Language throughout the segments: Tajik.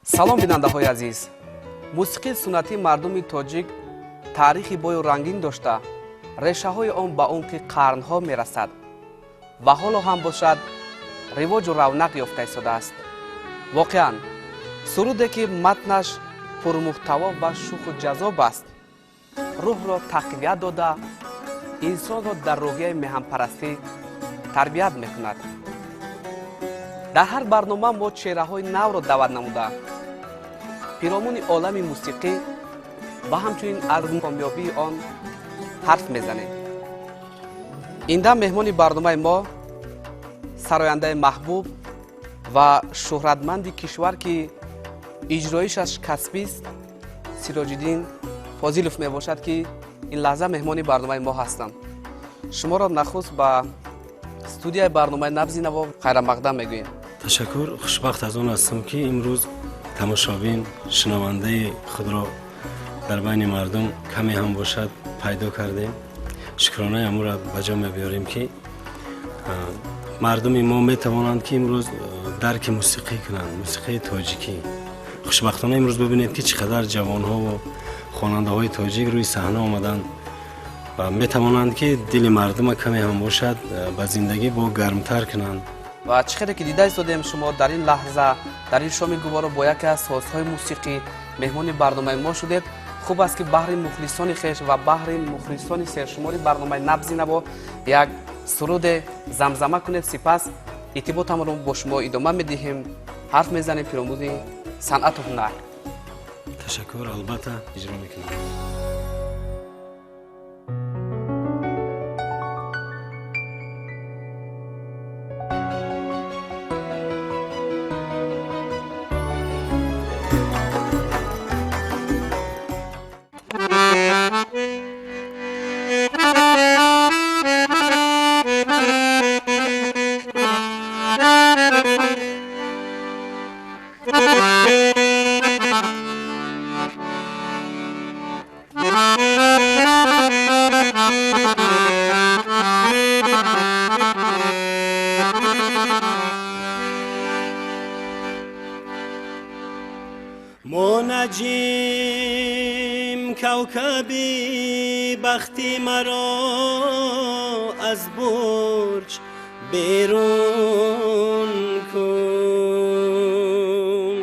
Салом, бинандаҳои азиз. Мусиқии суннатии мардуми тоҷик таърихи бою рангин дошта, решаҳои он ба умқи қарнҳо мерасад ва ҳоло ҳам бошад ривоҷу равнақ ёфта истодааст. Воқеан, суруде ки матнаш пурмуҳтаво ва шӯху ҷаззоб аст, рӯҳро тақвият дода, инсонро дар рӯҳияи меҳанпарастӣ тарбият мекунад. Дар ҳар барнома мо чеҳраҳои навро даъват намуда, пиромуни олами мусиқӣ ва ҳамчунин аз комёбии он ҳарф мезанем. Ин дам меҳмони барномаи мо сарояндаи маҳбуб ва шӯҳратманди кишвар, ки иҷроишаш касбист, Сироҷиддин Фозилов мебошад, ки ин лаҳза меҳмони барномаи мо ҳастанд. Шуморо нахуст ба студияи барномаи «Набзи наво» хайрамақдам мегӯем. Ташаккур. Хушбахт аз он ҳастам, ки имрӯз тамошобин, шунавандаи худро дар байни мардум каме ҳам бошад пайдо кардем. Шукронаи амуро ба ҷо мебиёрем, ки мардуми мо метавонанд, ки имрӯз дарки мусиқӣ кунанд, мусиқии тоҷикӣ. Хушбахтона, имрӯз бибинед, ки чӣ қадар ҷавонҳову хонандаҳои тоҷик рӯи саҳна омаданд ва метавонанд, ки дили мардума каме ҳам бошад ба зиндагӣ бо гармтар кунанд. Ва чӣ хеле ки дида истодем, шумо дар ин лаҳза, дар ин шоми гуворо бо яке аз созҳои мусиқӣ меҳмони барномаи мо шудед. Хуб аст, ки баҳри мухлисони хеш ва баҳри мухлисони сершумори барномаи «Набзи наво» як суруде замзама кунед. Сипас иртиботамонро бо шумо идома медиҳем, ҳарф мезанем пиромуни санъату ҳунар. Ташаккур, албатта иҷро мекунам. Мунаҷҷим, кавкаби бахти маро аз бурҷ берун кун.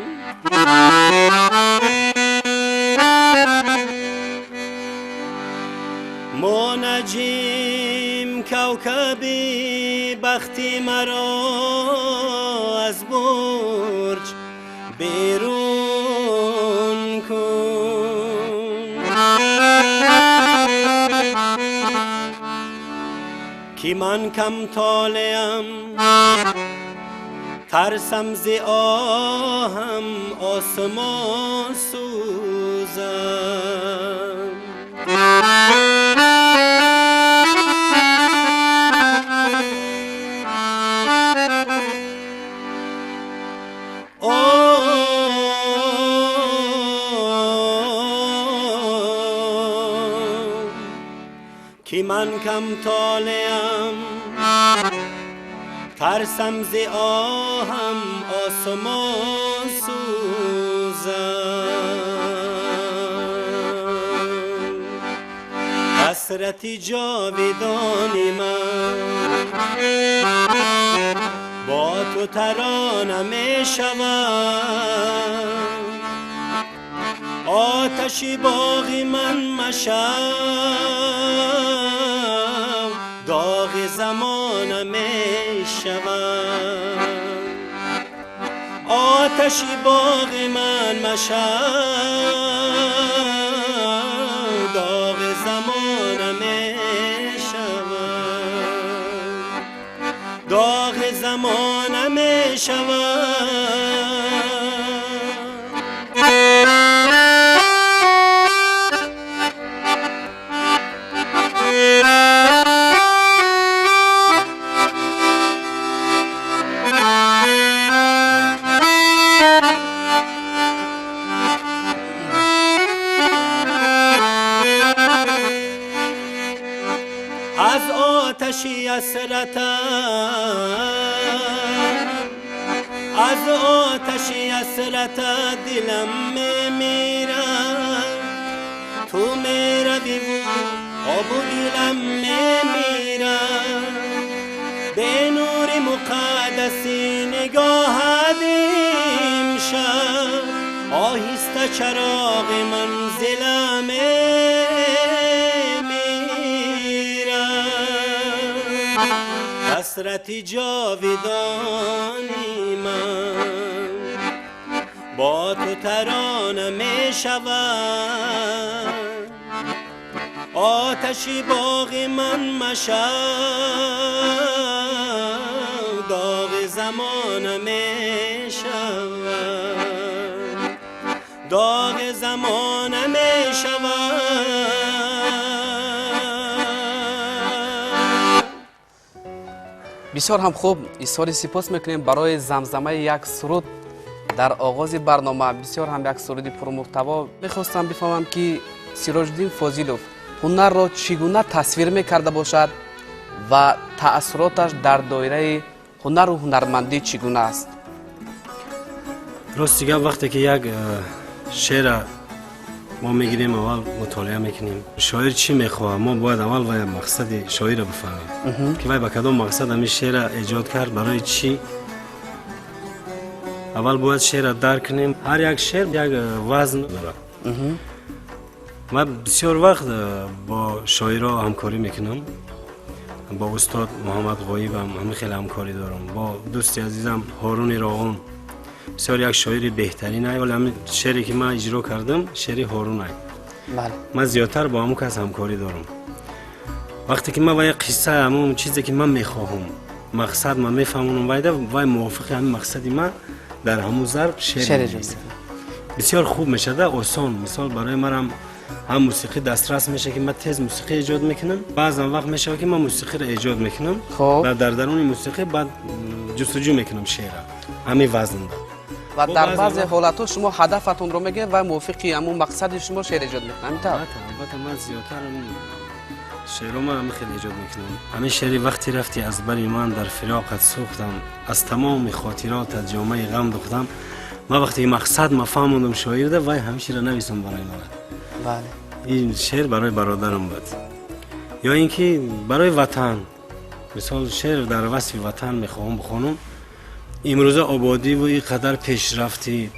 Мунаҷҷим, кавкаби бахти маро аз бурҷ берун кун, ки ман кам толеам, тарсам зи оҳам осмон сӯзам. О, ки ман кам толеам, тарсам зи оҳам осмон сӯзам. Ҳасрати ҷовидони ман бо ту тарона мешавад. Оташи боғи ман машав, доғи замона мешавад. Оташи боғи ман машав, доғи замона мешавад, доғи замона мешавад. Аз оташи ҳасратам, аз Аз оташи ҳасрата дилам мемирад, ту меравӣ обу дилам мемирад. Бе нури муқаддаси нигоҳат имшаб, оҳиста чароғи манзилам мемирад. Ҳасрати ҷовидони ман бо ту тарона мешавад, оташи боғи ман машав, доғи замона мешавад, доғи замона мешавад. Бисёр ҳам хуб, изҳори сипос мекунем барои замзамаи як суруд дар оғози барнома. Бисёр ҳам як суруди пурмуҳтаво. Мехостам бифаҳмам, ки Сироҷиддин Фозилов ҳунарро чӣ гуна тасвир мекарда бошад ва таассуроташ дар доираи ҳунару ҳунармандӣ чӣ гуна аст? Рости гап, вақте ки як шеъра мо мегирем, аввал мутолиа мекунем, шоир чӣ мехоҳад. Мо бояд аввал вай мақсади шоирро бифаҳмем, ки вай ба кадом мақсад ҳамин шеъра эҷод кард, барои чӣ. Аввал бояд шеърро дарк кунем. Ҳар як шеър як вазн дорад. Ман бисёр вақт бо шоиро ҳамкорӣ мекунам. Бо устод Муҳаммад Ғоибам ҳамин хеле ҳамкорӣ дорам, бо дӯсти азизам Ҳоруни Роғун, бисёр як шоири беҳтарин ай. Вале ҳамин шеъре ки ман иҷро кардам, шеъри Ҳорун ай. Ман зиёдтар бо ҳамун кас ҳамкорӣ дорам. Вақте ки ман вай қисса, ҳамун чизе ки ман мехоҳам, мақсад ман мефаҳмонам вайда, вай мувофиқи ҳамин мақсади ман дар ҳамун зарб шеър менависад. Бисёр хуб мешада, осон. Мисол, барои манам ҳам мусиқӣ дастрас мешавад, ки ман тез мусиқӣ эҷод мекунам. Баъзан вақт мешавад, ки ман мусиқиро эҷод мекунам ва дар даруни мусиқӣ баъд ҷустуҷӯ мекунам шеъра ҳамин вазнда. Ва дар баъзе ҳолатҳо шумо ҳадафатонро мегиред ва мувофиқи ҳамун мақсади шумо шеър эҷод мекунед, ҳамин тавр? Албатта, ман зиёдтар шеъро ман ҳамин хеле эҷод мекунам. Ҳамин шеъри «Вақте рафтӣ аз бари ман, дар фироқат сӯхтам, аз тамоми хотиротат ҷомаи ғам духтам», ман вақте ки мақсад ма фаҳмондам шоирда, вай ҳамин шеърро нависам барои ман. Ин шеър барои бародарам буд. Ё ин ки барои ватан, мисол, шеър дар васфи ватан мехоҳам бихонам. Имрӯза ободиву ин қадар пешрафти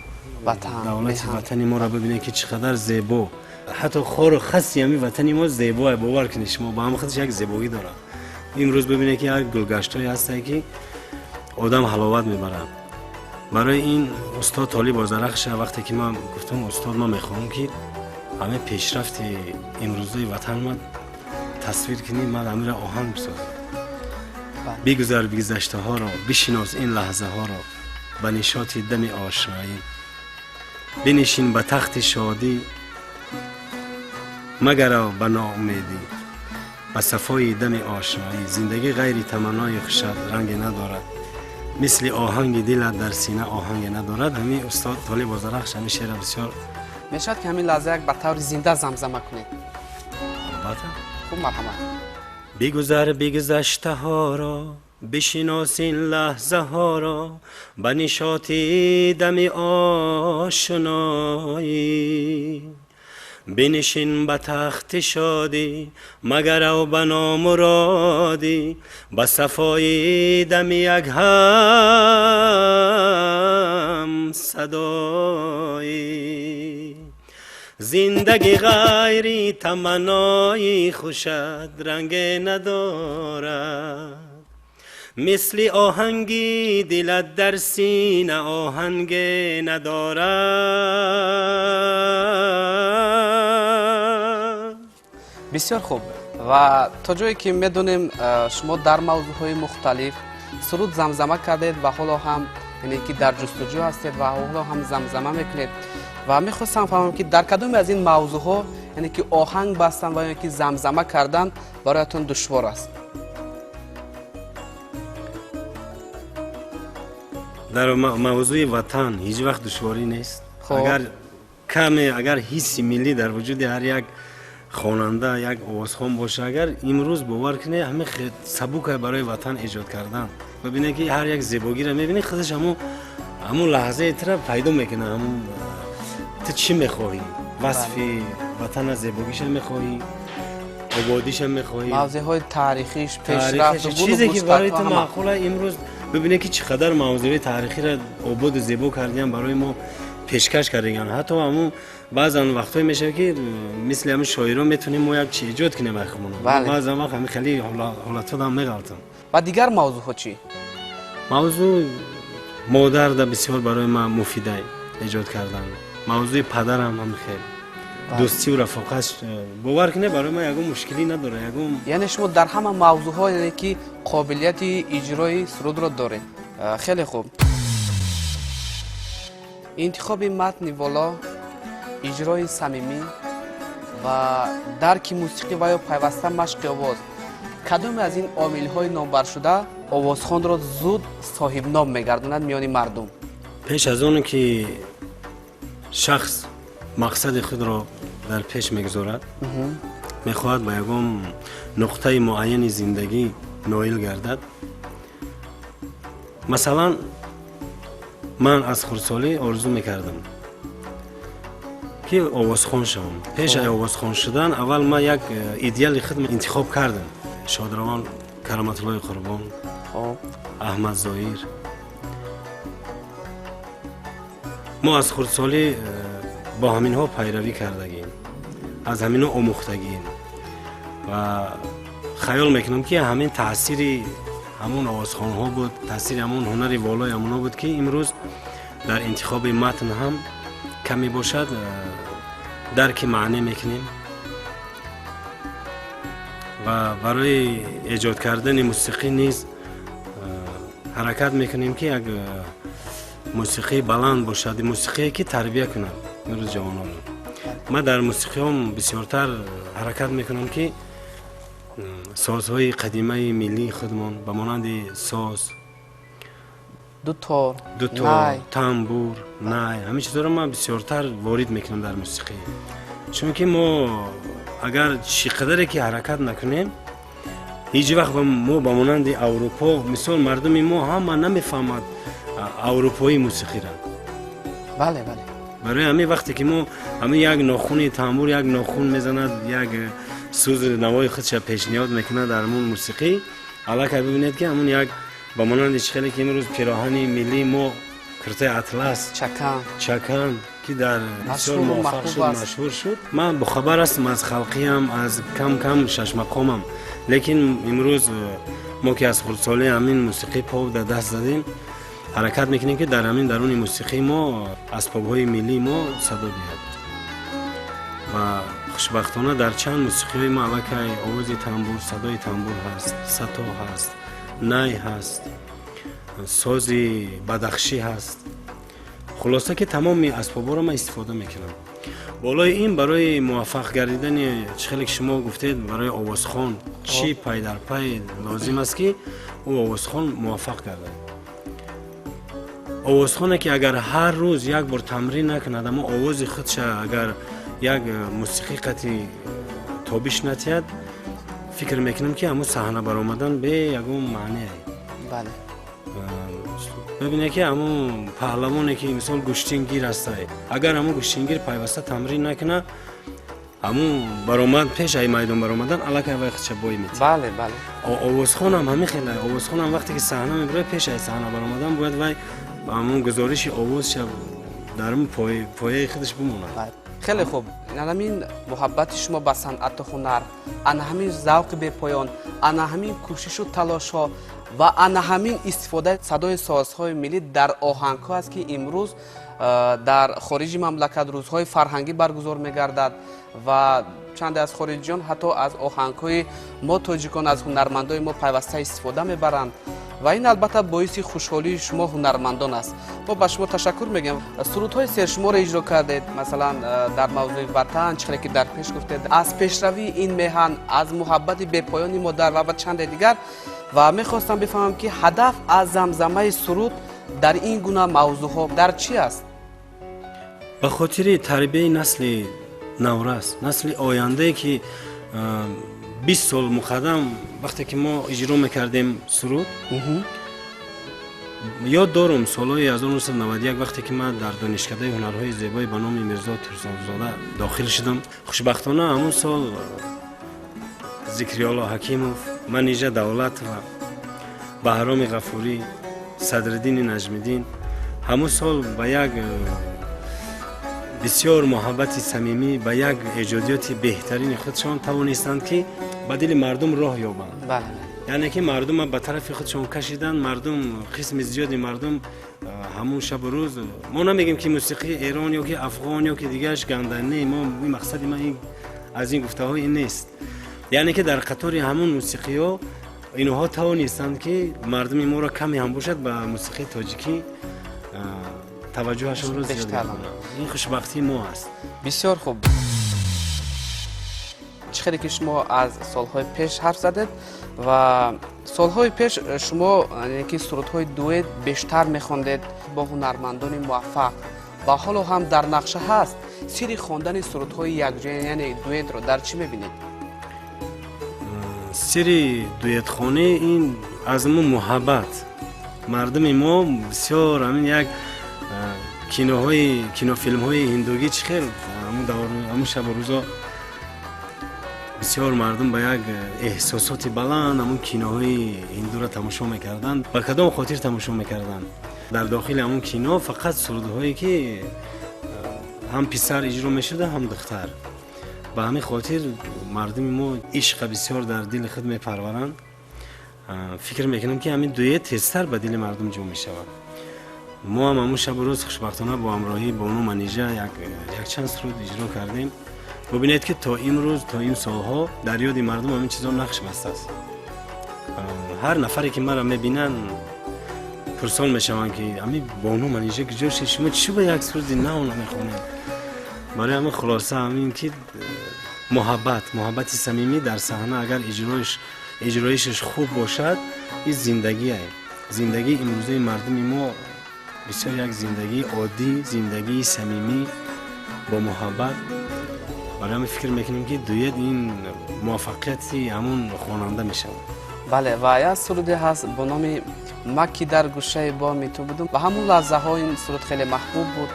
давлати ватани моро бибинед, ки чӣ қадар зебо. Ҳатто хору хаси ҳамин ватани мо зебо, бовар кунед шумо, ба ҳама худаш як зебогӣ дорад. Имрӯз бибинед, ки як гулгаштҳое ҳастае, ки одам ҳаловат мебарад. Барои ин устод Толиб Озарахша вақте ки ман гуфтам: «Устод, ман мехоҳам, ки ҳамин пешрафти имрӯзаи ватан ма тасвир кунӣ, ман ҳаминро оҳанг бисозам». «Бигузар бигузаштаҳоро, бишинос ин лаҳзаҳоро, ба нишоти дами ошноӣ бинишин, ба тахти шодӣ магарав, ба ноумедӣ, ба сафои дами ошноӣ. Зиндагӣ ғайри таманнои хушат ранге надорад, мисли оҳанги дилат дар сина оҳанге надорад». Ҳамин устод Толиб Озарахш ҳамин шеъра бисёр Мешавад, ки ҳамин лаҳза як ба таври зинда замзама кунед? Албатта. Хуб, марҳамат. Бигузар бигузаштаҳоро, бишинос ин лаҳзаҳоро, ба нишоти дами ошноӣ бинишин, ба тахти шодӣ магарав, ба номуродӣ, ба сафои дами як ҳам садоӣ. Зиндагӣ ғайри таманнои хушат ранге надорад, мисли оҳанги дилат дар сина оҳанге надорад. Бисёр хуб. Ва то ҷое ки медонем, шумо дар мавзӯъҳои мухталиф суруд замзама кардед ва ҳоло ҳам, яъне ки дар ҷустуҷӯ ҳастед ва ҳоло ҳам замзама мекунед. Ва мехостам фаҳмам, ки дар кадоме аз ин мавзӯъҳо, яъне ки оҳанг бастан ва ё ки замзама кардан бароятон душвор аст? Дар мавзӯи ватан ҳеҷ вақт душворӣ нест. Агар каме, агар ҳисси миллӣ дар вуҷуди ҳар як хонанда, як овозхон боша, агар имрӯз, бовар кунед, ҳамин сабука барои ватан эҷод кардан. Бибинед, ки ҳар як зебогиро мебинед, худаш ҳамун Ҳамун лаҳзаи тура пайдо мекунад, ҳамун ту чӣ мехоҳӣ, васфи ватана, зебогиша мехоҳӣ, ободиша мехоҳӣ, мавзеъҳои таърихиш, пешрафт, чизе ки барои ту маъқула. Имрӯз бибинед, ки чӣ қадар мавзӯи таърихиро ободу зебо кардиам, барои мо пешкаш кардаган. Ҳатто ҳамун баъзан вақтҳое мешавад, ки мисли ҳамин шоирон метавонем мо як чи эҷод кунем ахмона. Баъзан вақт ҳамин хеле ҳолатҳо меғалтам. Ва дигар мавзӯъҳо чӣ? Мавзӯъ модар да бисёр барои ман муфида эҷод кардан, мавзӯи падарам ҳам хел, дӯстию рафоқат. Бовар кунед, барои ман ягон мушкилӣ надорад, ягон. Яъне шумо дар ҳама мавзӯъҳо, яъне ки қобилияти иҷрои сурудро доред. Хеле хуб. Интихоби матни воло, иҷрои самимӣ ва дарки мусиқӣ ва ё пайваста машқи овоз, кадоме аз ин омилҳои номбаршуда овозхонро зуд соҳибном мегардонад миёни мардум? Пеш аз оне ки шахс мақсади худро дар пеш мегузорад, мехоҳад ба ягон нуқтаи муайяни зиндагӣ ноил гардад. Масалан, ман аз хурдсолӣ орзу мекардам, ки овозхон шавам. Пеш аз овозхон шудан аввал ман як идеали худ интихоб кардам: шодравон Кароматуллои Қурбон, Аҳмад Зоир. Мо аз хурдсолӣ бо ҳаминҳо пайравӣ кардагем, аз ҳаминҳо омӯхтагем ва хаёл мекунам, ки ҳамин таъсири ҳамон овозхонҳо буд, таъсири ҳамон ҳунари волои ҳамонҳо буд, ки имрӯз дар интихоби матн ҳам каме бошад дарки маъне мекунем ва барои эҷод кардани мусиқӣ низ ҳаракат мекунем, ки як мусиқии баланд бошад, мусиқие ки тарбия кунад имрӯз ҷавононро. Ман дар мусиқиҳом бисёртар ҳаракат мекунам, ки созҳои қадимаи миллии худмон, ба монанди соз, дутор, дутор, тамбур, най, ҳамин чизҳоро ман бисёртар ворид мекунам дар мусиқӣ, чунки мо агар чӣ қадаре ки ҳаракат накунем, ҳеҷ вақт мо ба монанди Аврупо, мисол, мардуми мо ҳама намефаҳмад аврупоӣ мусиқиро. Бале, бале. Барои ҳамин вақте ки мо ҳамин як нохуни тамбур, як нохун мезанад, як сӯзи навои худша пешниҳод мекунад дар ҳамун мусиқӣ, аллакай бибинед, ки ҳамун як ба монанди чӣ хеле ки имрӯз пироҳани миллии мо, куртаи атлас, чакан, чакан, ки дар бисёр муваффақ шуд, машҳур шуд. Ман бохабар ҳастам аз халқиам, аз кам кам шашмақомам, лекин имрӯз мо ки аз хурдсолӣ ҳамин мусиқии поп дар даст задем, ҳаракат мекунем, ки дар ҳамин даруни мусиқии мо асбобҳои миллии мо садо диҳад. Ва хушбахтона дар чанд мусиқиҳои мо аллакай овози тамбур, садои тамбур ҳаст, сато ҳаст, най ҳаст, сози бадахшӣ ҳаст. Хулоса, ки тамоми асбобҳоро ман истифода мекунам. Болои ин, барои муваффақ гардидани, чӣ хеле ки шумо гуфтед, барои овозхон чӣ пай дар пай лозим аст, ки ӯ овозхон муваффақ гардад? Овозхоне ки агар ҳар рӯз як бор тамрин накунад, аммо овози худша агар як мусиқӣ қати тобиш натиҳад, фикр мекунам, ки ҳамун саҳна баромадан бе ягон маъне. Бибине, ки ҳамун паҳлавоне ки, мисол, гӯштингир ҳастай, агар ҳамун гӯштингир пайваста тамрин накуна, ҳамун баромад, пеш ай майдон баромадан аллакай вай худша бой метиҳад. Бале, бале. Овозхонам ҳамин хела. Овозхонам вақте ки саҳна мебарояд, пеш ай саҳна баромадан бояд вай ҳамун гузориши овозша дар пояи худаш бимонад. Хеле хуб. Ана ҳамин муҳаббати шумо ба санъату ҳунар, ана ҳамин завқи бепоён, ана ҳамин кӯшишу талошҳо ва ана ҳамин истифодаи садои созҳои миллӣ дар оҳангҳо аст, ки имрӯз дар хориҷи мамлакат рӯзҳои фарҳангӣ баргузор мегардад ва чанде аз хориҷиён ҳатто аз оҳангҳои мо тоҷикон, аз ҳунармандои мо пайваста истифода мебаранд ва ин албатта боиси хушҳолии шумо ҳунармандон аст. Мо ба шумо ташаккур мегӯем. Сурудҳои сершуморо иҷро кардед, масалан, дар мавзӯи ватан, чӣ хеле ки дар пеш гуфтед, аз пешравии ин меҳан, аз муҳаббати бепоёни модар ва чанде дигар. Ва мехостам бифаҳмам, ки ҳадаф аз замзамаи суруд дар ин гуна мавзӯъҳо дар чӣ аст? Ба хотири тарбияи насли наврас, насли ояндае, ки 20 сол муқаддам вақте ки мо иҷро мекардем суруд. Ёд дорум, солҳои 1991, вақте ки ман дар Донишкадаи ҳунарҳои зебои ба номи Мирзо Турсунзода дохил шудам, хушбахтона ҳамун сол Зикриёлло Ҳакимов, Манижа Давлатова, Баҳроми Ғафурӣ, Садриддини Наҷмиддин ҳамун сол ба як бисёр муҳаббати самимӣ, ба як эҷодиёти беҳтарини худшон тавонистанд, ки ба дили мардум роҳ ёбанд. Яъне ки мардума ба тарафи худшон кашиданд. Мардум, қисми зиёди мардум ҳамун шабу рӯз, мо намегем, ки мусиқии Эрон ё ки афғон ё ки дигараш ганда не, мо мақсади ман аз ин гуфтаҳо ин нест. Яъне ки дар қатори ҳамун мусиқиҳо инҳо тавонистанд, ки мардуми моро каме ҳам бошад ба мусиқии тоҷикӣ таваҷҷӯҳашонро зиёд кунанд. Ин хушбахтии мо аст. Бисёр хуб. Чӣ хеле ки шумо аз солҳои пеш ҳарф задед ва солҳои пеш шумо ки сурудҳои дуэт бештар мехондед бо ҳунармандони муваффақ ва ҳоло ҳам дар нақша ҳаст. Сирри хондани сурудҳои якҷоя, яъне дуэтро дар чӣ мебинед? Сирри дуэтхонӣ ин аз мо муҳаббат. Мардуми мо бисёр ҳамин як киноҳои, кинофилмҳои ҳиндугӣ чӣ хел ҳамун шабу рӯзо бисёр мардум ба як эҳсосоти баланд ҳамун киноҳои ҳиндуро тамошо мекарданд. Ба кадом хотир тамошо мекарданд? Дар дохили ҳамун кино фақат сурудҳое, ки ҳам писар иҷро мешуда, ҳам духтар. Ба ҳамин хотир мардуми мо ишқа бисёр дар дили худ мепарваранд. Фикр мекунам, ки ҳамин дуэт тезтар ба дили мардум ҷо мешавад. Мо ҳам ҳамун шабу рӯз хушбахтона бо ҳамроҳии бону Манижа якчанд суруд иҷро кардем. Бубинед, ки то имрӯз, то ин солҳо дар ёди мардум ҳамин чизо нақш бастааст. Ҳар нафаре, ки маро мебинанд, пурсон мешаванд, ки ҳамин бону Манижа куҷо шид, шумо чӣ ба як суруди нав намехонед? Барои ҳамин хулоса ҳамин ки муҳаббат, муҳаббати самимӣ дар саҳна агар иҷроишаш хуб бошад, ин зиндагие. Зиндагии имрӯзаи мардуми мо бисёр як зиндагии оддӣ, зиндагии самимӣ, бо муҳаббат. Барои ҳамин фикр мекунем, ки дуэт ин муваффақияти ҳамун хонанда мешавад. Бале, ва як суруде ҳаст бо номи «Ма ки дар гӯшаи боми ту будум». Ва ҳамун лаҳзаҳо ин суруд хеле маҳбуб буд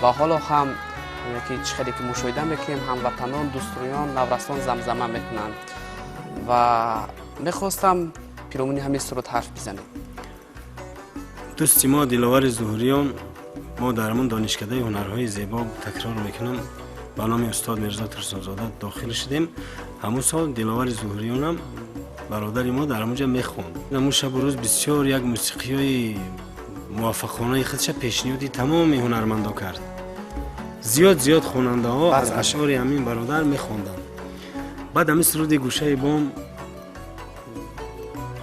ва ҳоло ҳам ки чӣ хеле ки мушоҳида мекунем, ҳамватанон, дӯстроён, наврасон замзама мекунанд. Ва мехостам пиромуни ҳамин суруд ҳарф бизанед. Дӯсти мо Диловари Зуҳуриён, мо дар ҳамун Донишкадаи ҳунарҳои зебо, такрор мекунам, ба номи устод Мирзо Турсунзода дохил шудем. Ҳамун сол Диловари Зуҳуриёнам, бародари мо, дар ҳамунҷа мехонд. Ҳамун шабу рӯз бисёр як мусиқиҳои муваффақонаи худша пешниҳоди тамоми ҳунармандо кард. Зиёд зиёд хонандаҳо аз ашъори ҳамин бародар мехонданд. Баъд ҳамин суруди «Гӯшаи бом»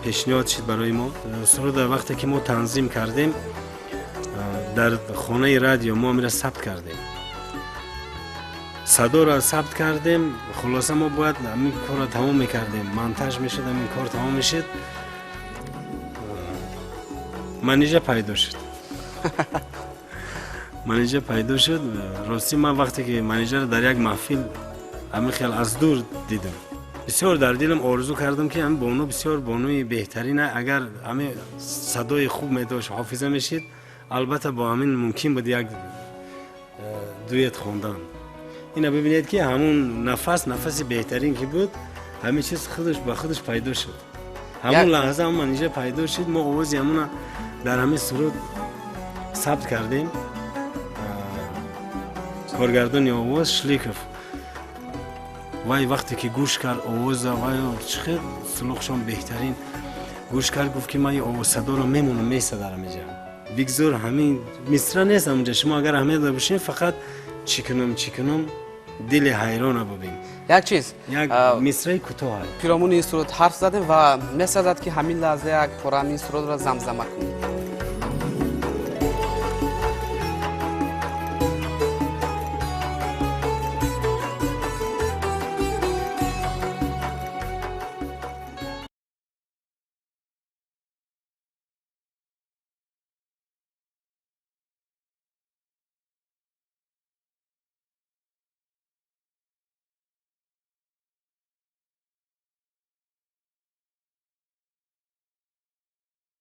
пешниҳод шуд барои мо. Суруда вақте ки мо танзим кардем, дар хонаи радио мо ҳамира сабт кардем, садоро сабт кардем. Хулоса, мо бояд ҳамин корро тамом мекардем, монтаж мешуд, ҳамин кор тамом мешуд, Манижа пайдо шуд. Манижа пайдо шуд. Ростӣ, ман вақте ки Манижаро дар як маҳфил ҳамин хел аз дур дидам, бисёр дар дилам орзу кардам, ки ҳамин бону бисёр бонуи беҳтарина. Агар ҳамин садои хуб медошт, ҳофиза мешид, албатта бо ҳамин мумкин буд як дуэт хондан. Ина бибинед, ки ҳамун нафас, нафаси беҳтарин ки буд, ҳамин чиз худаш ба худаш пайдо шуд. Ҳамун лаҳза ҳамун Манижа пайдо шуд. Мо овози ҳамуна дар ҳамин суруд сабт кардем. Коргардони овоз Шликов, вай вақте ки гӯш кард овоза, вай чӣ хел сулуқшон беҳтарин, гӯш кард, гуфт, ки ман ин овоз, садоро мемонам, меса дар ҳамиҷа бигзор. Ҳамин мисра нест ҳамунҷа, шумо агар аҳамият дошта бошед, фақат «Чӣ кунам, чӣ кунам, дили ҳайрона бубин». Як чиз. Як мисраи кӯтоҳ. Пиромуни ин суруд ҳарф задем ва месазад, ки ҳамин лаҳза як пора ҳамин сурудро замзама кунед.